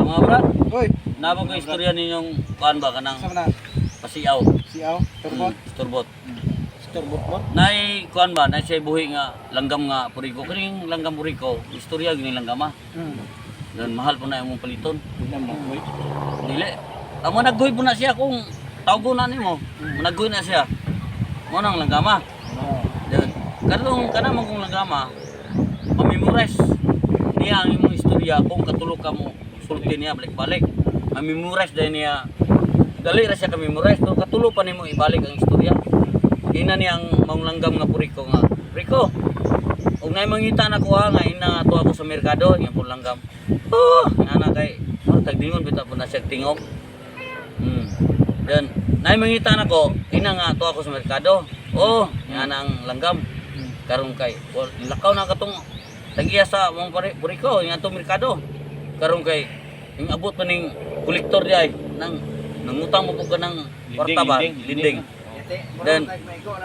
Mga brad, Uy, nabog ko istorya ninyong kuan ba kanang sama na. pasiaw. Siaw, turbot. Turbot. Turbot mo. Nay kuan ba, nay siya buhi nga langgam nga puriko. Kining langgam puriko, istorya gini langgam ah. Dan mahal po na imong paliton. Dili. Ang managgoy po na siya kung tawgo na nimo. Managgoy na siya. Mo nang langgama. Dan karong kana man kung langgama, mamemorize niya ang imong istorya kung katulog ka mo sulti niya balik-balik. Mamemorize dahil niya, dali ra siya ka-memorize pero katulo pa nimo ibalik ang istorya. Ina niya ang maong langgam nga puriko nga. Puriko. Og nay mangita na ko ha nga ina nga ako sa merkado, iyang pong langgam. Oh, ana kay oh, tagdingon bitaw po na siya tingog. Then, nay mangita na ko, ina nga ato ako sa merkado. Oh, nga na ang langgam. Karon kay well, lakaw na katong tagiya sa mong pare puriko nga atong merkado. Karon kay ing abot pa ning kolektor di ay nang nangutang mo po ka ng kwarta ba? Linding. Then,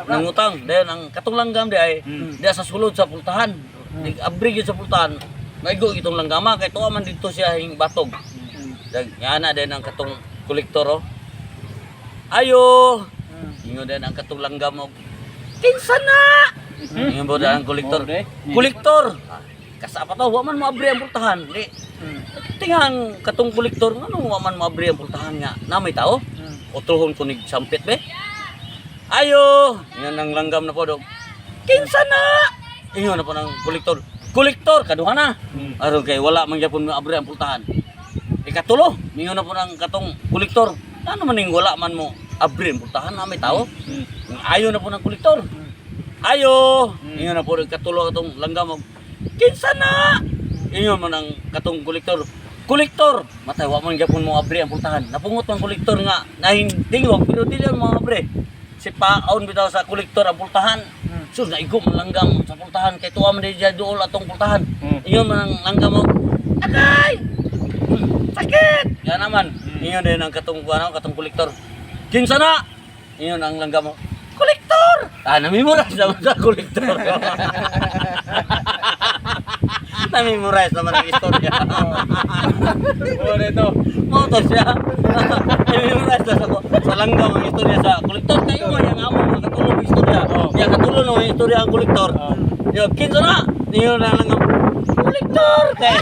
nangutang, then ang katong langgam di ay diya sa sulod sa pultahan. Nag-abri gyud sa pultahan. Maigo itong langgama kay tuwa man dito siya hing batog. Dag nga na din ang katong kolektor oh. Ayo. Ingon din ang katong langgam og kinsa na? Ingon ba ang kolektor? Kolektor. Ah, Kasa pa to, wa man moabri ang pultahan. Di. Tingang katong kolektor ngano wa man moabri ang pultahan nga na may tao? Otrohon ko nig sampit be. Ayo, ingon ang langgam na po dog. Kinsa na? Ingon na po ng kolektor. Kolektor kaduha na. Aron kay wala man gyapon moabri ang pultahan. Ikatulo, ningon na po ng katong kolektor. Ano man ning wala man mo abri ang pultahan na may tao? Ayo na po ng kolektor. Ayo, ingon na po ng katulo katong langgam og kinsa na? Ingon man ang katong kolektor. Kolektor, matay wa man gyapon mo abri ang pultahan. Napungot man kolektor nga nahindingog pero dili man mo abri. Si paon bitaw sa kolektor ang pultahan. Sus, naigo man langgam sa pultahan kay tuwa man di duol atong pultahan. Ingon man ang langgam og agay! Sakit! Yan naman. Ingon din ang katong ano, katong kolektor. Kinsa na? Ingon ang langgam mo. Kolektor! Ah, namemorize naman sa kolektor. Namemorize naman ang istorya. Oh, dito. Mo to siya. Namemorize na sa langgam ang istorya sa kolektor. Kayo man yung amo mga katulong ang istorya. Ya katulong ang istorya ang kolektor. Yo, kinsa na? Ingon ang langgam. Kolektor! Kay